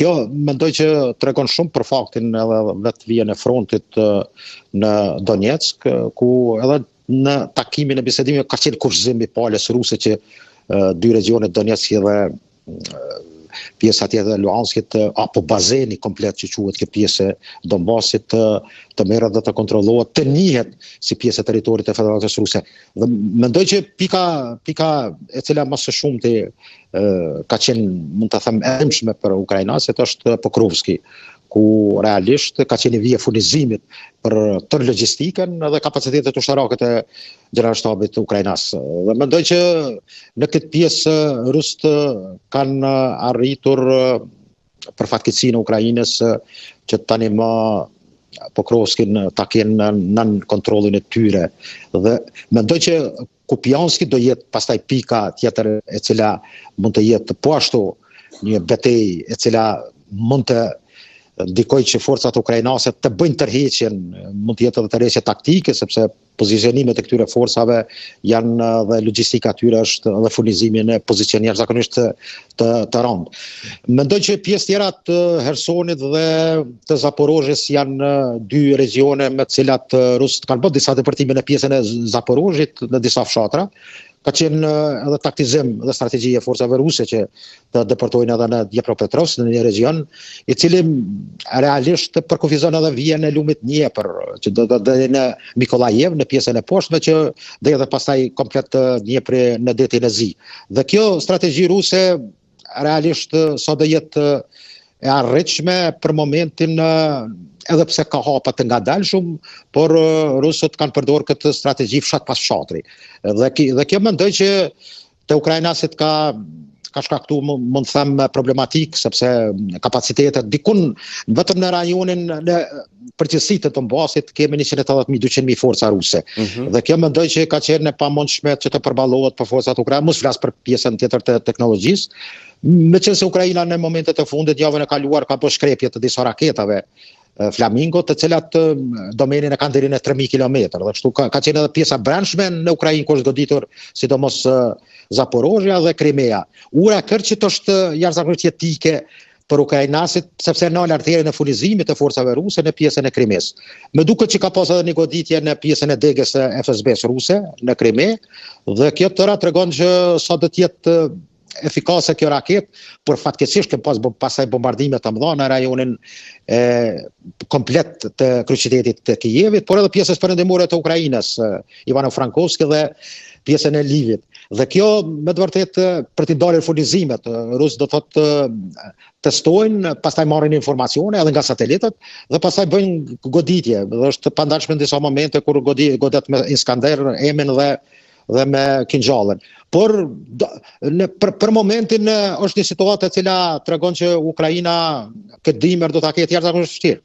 Kjo mendoj që tregon shumë për faktin edhe vetë vijën e frontit në Donetsk, ku edhe në takimin e bisedimit ka qenë kushtëzim i palës ruse që dy regionet Donetsk dhe pjesa tjetër e Luhanskit apo bazeni komplet që quhet kjo pjesë e Donbasit të të merret dhe të kontrollohet, të njihet si pjesë e territorit të Federatës Ruse. Dhe mendoj që pika pika e cila më së shumti ka qenë, mund të them, e dhimbshme për ukrainasit është Pokrovski, ku realisht ka qenë vijë e furnizimit për tërë logjistikën dhe kapacitetet ushtarake të gjeneralshtabit ukrainas. Dhe mendoj që në këtë pjesë rusët kanë arritur për fatkeqësinë e Ukrainës që tani më Pokrovskin ta kenë nën kontrollin e tyre. Dhe mendoj që Kupianski do jetë pastaj pika tjetër e cila mund të jetë po ashtu një betejë e cila mund të ndikojë që forcat ukrainase të bëjnë tërheqjen, mund të jetë edhe tërheqje taktike sepse pozicionimet e këtyre forcave janë dhe logjistika e tyre është dhe furnizimi në pozicion jashtëzakonisht të të, të rëndë. Mendoj që pjesë tjera të Hersonit dhe të Zaporozhjes janë dy regjione me të cilat rusët kanë bërë disa depërtime në pjesën e Zaporozhit në disa fshatra. Ka qenë edhe taktizim dhe strategji e forcave ruse që të depërtojnë edhe në Dnipropetrovsk, në një regjion i cili realisht përkufizon edhe vijën e lumit Dnjepër, që do të deri në Mikolajev, në pjesën e poshtme që do edhe pastaj komplet Dnjepri në detin e Zi. Dhe kjo strategji ruse realisht sa do jetë e arritshme për momentin edhe pse ka hapa të ngadalshëm, por rusët kanë përdorur këtë strategji fshat pas fshatri. Dhe dhe kjo mendoj që te ukrainasit ka ka shkaktu mund të them problematikë sepse kapacitetet dikun vetëm në rajonin në përgjithësi të Donbasit kemi 180.000 200.000 forca ruse. Mm -hmm. Dhe kjo mendoj që ka qenë e pamundshme që të përballohet për forcat ukrainase, mos flas për pjesën tjetër të teknologjisë. Meqenëse Ukraina në momentet e fundit javën e kaluar ka bërë shkrepje të disa raketave Flamingo, të cilat domenin e kanë deri në 3000 kilometër dhe kështu ka, ka qenë edhe pjesa brendshme në Ukrainë ku është goditur sidomos Zaporozhja dhe Krimea. Ura e Kerçit është jashtëzakonisht jetike për ukrainasit, sepse nal arterien e furnizimit të forcave ruse në pjesën e Krimesë. Më duket që ka pas edhe një goditje në pjesën e degës së FSB-së ruse në Krime dhe kjo tëra tregon që sa do të jetë efikase kjo raketë, por fatkeqësisht kemi pas pastaj bombardime të mëdha në rajonin e komplet të kryeqytetit të Kijevit, por edhe pjesës perëndimore të Ukrainës, Ivano-Frankovski dhe pjesën e Lvivit. Dhe kjo me të vërtetë për t'i ndalur furnizimet, rusët do thotë testojnë, pastaj marrin informacione edhe nga satelitët dhe pastaj bëjnë goditje. Dhe është pandalshme në disa momente kur godi, godet me Iskander, M-in dhe dhe me Kinzhalin. Por do, në për, për momentin është një situatë e cila tregon që Ukraina këtë dimër do ta ketë jashtëzakonisht vështirë.